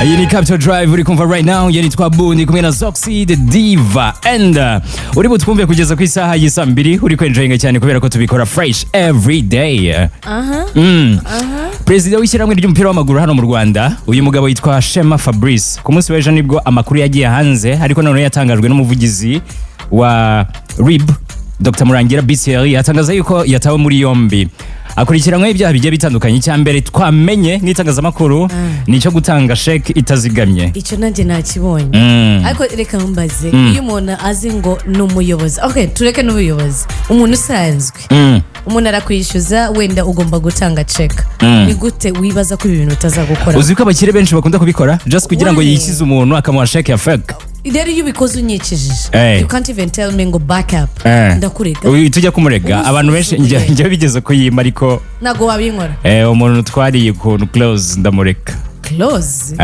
Iyi ni Capital Drive uri kumva right now. Yari twa ndi kumwe na Zoxy the Diva and uri butwumve kugeza ku isaha y'isa 2. Uri kwenjoyinga cyane kubera ko tubikora fresh every day. Perezida w'ishyirahamwe ry'umupira w'amaguru hano mu Rwanda, uyu mugabo yitwa Shema Fabrice. Ku munsi w'ejo nibwo amakuru yagiye hanze, ariko noneho yatangajwe n'umuvugizi wa RIB, Dr Murangira BCL, atangaza yuko yatawe muri yombi, akurikiranyweho ibyaha bigiye bitandukanye. Icya mbere twamenye n'itangazamakuru ni icyo gutanga sheke itazigamye. Icyo nanjye nakibonye. Ariko reka mbaze, iyo umuntu azi ngo ni umuyobozi, okay, tureke n'ubuyobozi, umuntu usanzwe, umuntu arakwishyuza, wenda ugomba gutanga check, ni gute wibaza ko ibi bintu utazagukora? Uzi ko abakire benshi bakunda kubikora just kugira ngo Why? yikize umuntu, akamuha sheke ya fake. Rero iyo ubikoze unyikijije, you can't even tell me ngo back up. Ndakurega. Uyu tujya kumurega. Abantu benshi Usuzuguye. Njye bigeze kuyima, ariko Ntabwo wabinkora. Umuntu twariye ukuntu close, ndamureka. Close?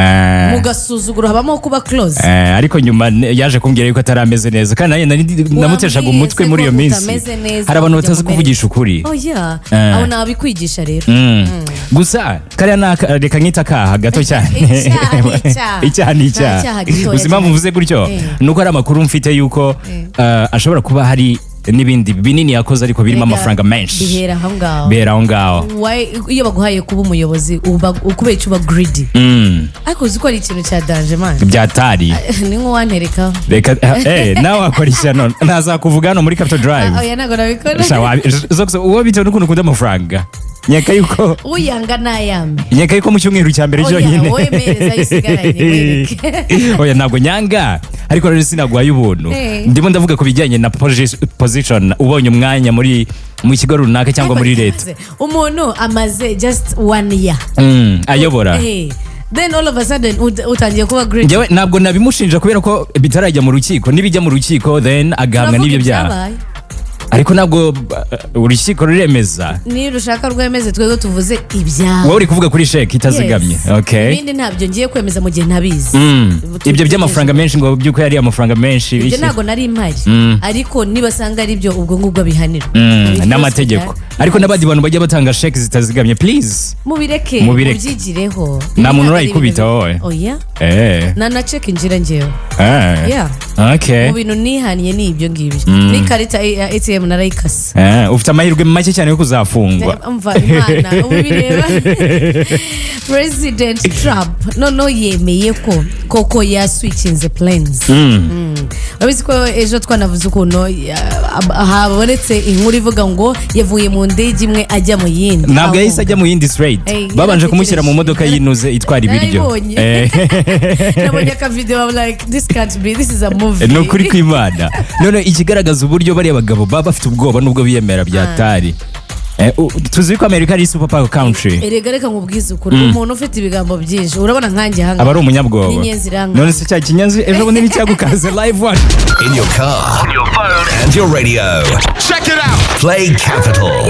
Mu gasuzuguro habamo kuba close. Ariko nyuma yaje kumbwira yuko atari ameze neza, kandi nanjye nari namuteshaga Wambwiye umutwe se muri ko iyo minsi. utameze neza, Hari abantu kujya batazi mu kuvugisha ukuri. Oh yeah. Aho nabikwigisha rero. Gusa kariya ni reka nkita akaha gato cyane. Icyaha ni icyaha. Icyaha ni Nta icyaha. cyaha gitoya Gusa impamvu cyane. mvuze gutyo ni uko hari amakuru mfite yuko ashobora kuba hari n'ibindi binini yakoze, ariko birimo Rega, amafaranga menshi. Bihera aho ngaho. Bihera aho ngaho. Iyo baguhaye kuba umuyobozi, uba ukubera icyo uba greedy. Ariko uzi ko ari ikintu cya danger, man? Byatari. Ni nk'uwanterekaho. Reka nawe wakora ishyano, ntazakuvuga hano muri Capital Drive. Oya, ntabwo nabikora. Sha, uwo bitewe n'ukuntu ukunda amafaranga, nkeka yuko Uyanga n'ayambe. Nkeka yuko mu cyumweru cya mbere Oya, cyonyine. wowe mpereza ayo usigaranye, wereke. Oya, ntabwo nyanga, ariko rero sinaguhaye ubuntu. Ndimo ndavuga ku bijyanye na position, ubonye umwanya mu kigo runaka cyangwa muri leta. Umuntu amaze just one year Ayobora. Then all of a sudden utangiye kuba greedy. Njyewe ntabwo nabimushinja kubera ko bitarajya mu rukiko. Nibijya mu rukiko, then agahamwa Turavuga n'ibyo byaha. ibyabaye. Ariko ntabwo urukiko ruremeza. Niba ushaka rwemeze, twebwe tuvuze ibyaha. Wowe uri kuvuga kuri sheke itazigamye. Yes. Okay. Ibindi ntabyo ngiye kwemeza mu gihe ntabizi. Ibyo by'amafaranga menshi, ngo by'uko yari amafaranga menshi, Ibyo biki? ntabwo nari mpari, ariko nibasanga ari byo, ubwo ngubwo bihanirwa. N'amategeko. Ariko n'abandi bantu bajya batanga sheke zitazigamye, please. Mubireke. Mubireke. Mubyigireho. Nta muntu Ntabwo ari urayikubita ibintu wowe? Oya. Na na check ngira njyewe. Yeah. Mu bintu nihaniye ni ibyo ngibyo, n'ikarita ya ATM narayikase. Ufite amahirwe make cyane yo kuzafungwa. Umva, Imana ubu bireba. President Trump noneho yemeye ko koko yaswitchinze planes. Urabizi ko ejo twanavuze ukuntu habonetse inkuru ivuga ngo yavuye mu ndege imwe ajya mu yindi. Ntabwo yahise ajya mu yindi straight. Babanje kumushyira mu modoka yinuze itwara ibiryo. Narayibonye. Nabonye akavideo, I'm like, "This can't be, this is a movie." Ni ukuri kw'Imana. None ikigaragaza uburyo bariya bagabo baba bafite ubwoba, nubwo biyemera byatari. Tuzi ko Amerika ari super power country. Erega reka nkubwize ukuri, umuntu ufite ibigambo byinshi, urabona nkanjye hanga Aba ari umunyabwoba. N'inyenzi irankanga. None se cya kinyenzi ejo bundi nticyagukaze live one? In your car, on your phone, and your radio. Check it out. Play Capital.